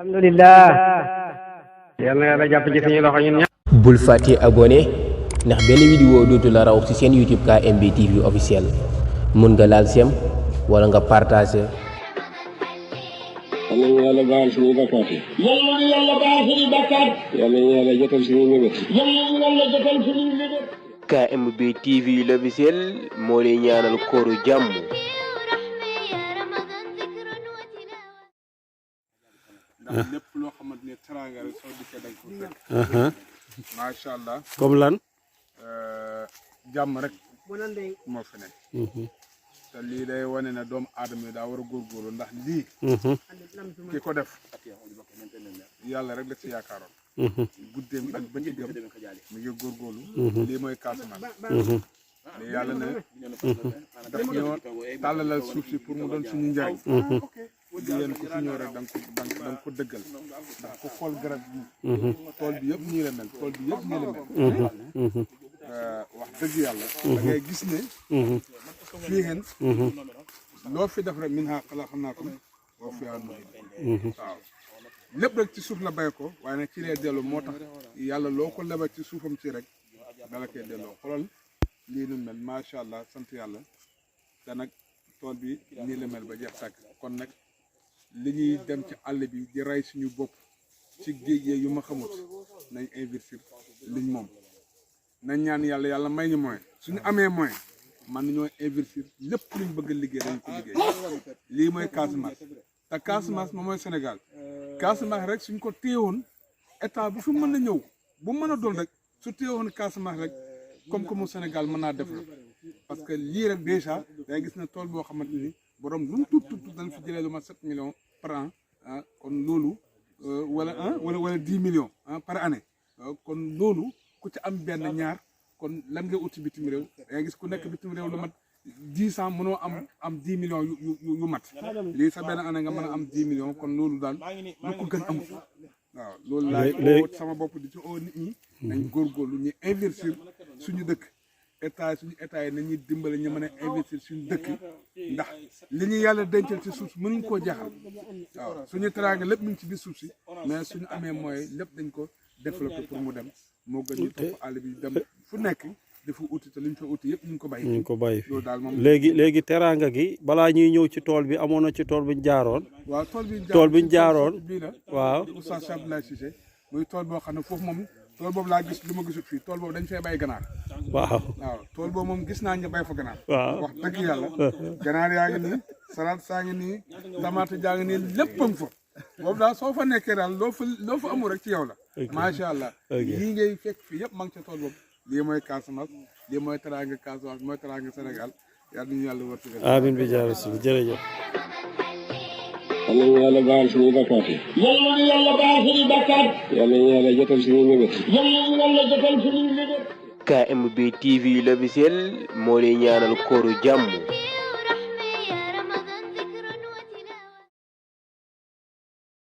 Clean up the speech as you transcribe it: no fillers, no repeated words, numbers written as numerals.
alhamdulillah yàlla na yàlla jàpp ci suñu loxo ñun ñëpp. bul fàtte abonné ndax benn vidéo dootu la raw ci seen YouTube KMB TV officiel mun nga laal sem wala nga partager. yàlla na yàlla baal suñuy bakkaat yi. yàlla na yàlla baal suñuy bakkaat. yàlla na yàlla jotal suñuy mébét. yàlla na yàlla jotal suñuy mébét. KMB TV l'officiel moo lay ñaanal kooru jàmm. ndax lépp loo xamante ne teraanga rek soo dikkee dañ ko fekk. macha allah. comme lan. jàmm rek moo fi nekk. te lii day wane ne doomu aadama yi daa war a góorgóorlu ndax lii. ki ko def yàlla rek la ci yaakaaroon. guddeem ak bëccëgam mi ngi góorgóorlu. lii mooy Casamance. mais yàlla ne daf ñoo tàllalal suuf si pour mu doon suñu njariñ. di leen ko fi ñëw rek da nga ko dëggal ndax ku xool garab bi tool bi yëpp nii la mel tool bi yëpp nii la mel. wax dëgg yàlla da ngay gis ne fii hen loo fi def rek min ha xalaqnaakum wa fiihaa nu'iidukum. waaw lépp rek ci suuf la bay ko waaye nag ci lay dellu moo tax yàlla loo ko lebal ci suufam ci rek dala koy delloo xoolal lii nu mel macha allah sant yàlla te nag tool bi nii la mel ba jeex tàkk kon nag li ñuy dem ci àll bi di rey suñu bopp ci géej yu ma xamut nañ investir liñ moom nañ ñaan yàlla yàlla may ñu moyen suñu amee moyen man nañoo investir lépp luñ bëgg a liggéey dañ ko liggéey lii mooy Casamance te Casamance moom mooy Sénégal Casamance rek suñ ko téyewoon état bu fi mën a ñëw bu mën a doon rek su téyewoon Casamance rek comme que mu Sénégal mën naa développer parce que lii rek déjà day gis ne tool boo xamante ni borom lu mu tuut dañ fi jëlee lu ma 7 millions par an kon loolu wala 10 millions par année kon loolu ku ci am benn ñaar kon lan nga uti bitim réew day gis ku nekk bitim réew lu mat 10 ans mënoo am 10 millions yu mat lii sa benn année nga mën a am 10 millions kon loolu daal lu ko gën amul waaw loolu laay sama bopp di ci oo nit ñi nañ góorgóorlu ñu investir suñu dëkk suñu état yi nañuy dimbale ñu mën a investir suñu dëkk ndax li ñu yàlla dencal ci suuf si mënuñ koo jaxal waaw suñu teraanga lépp mu ngi ci biir suuf si mais suñu amee moyen lépp dañ ko développé pour mu dem moo gën ñu topp àll bi dem fu nekk dafa uti te liñ fa uti yëpp ñu ngi ko bàyyi loolu daal moom léegi teraanga gi balaa ñuy ñëw ci tool bi amoon na ci tool bi ñu jaaroon. waaw tool bi ñu jaaroon bii la waaw Oustaz Abdoulaye Cissé muy tool boo xam ne foofu moom tool boobu laa gis lu ma gisut fii tool boobu dañ fee bay ganaar. waaw tool boobu moom gis naa ñu bay fa ganaar. waaw wax dëgg yàlla ganaar yaa ngi nii salade saa ngi nii tomate jaa ngi nii léppam fa boobu daal soo fa nekkee daal loo fa amul rek ci yow la. macha allah lii ngay fekk fii yëpp maa ngi ca tool boobu lii mooy Casamance lii mooy teraanga Casamance mooy teraanga Sénégal yàlla nañu yàlla wërsëgal. amiin bi jaaree si jërëjëf. yàlla na yàlla baal suñuy bakkaat yi. yàlla na yàlla baal suñuy bakkaat. yàlla na yàlla jotal suñuy mébét. yàlla na yàlla jotal suñuy mébét. KMB TV l'officiel moo lay ñaanal kooru jàmm.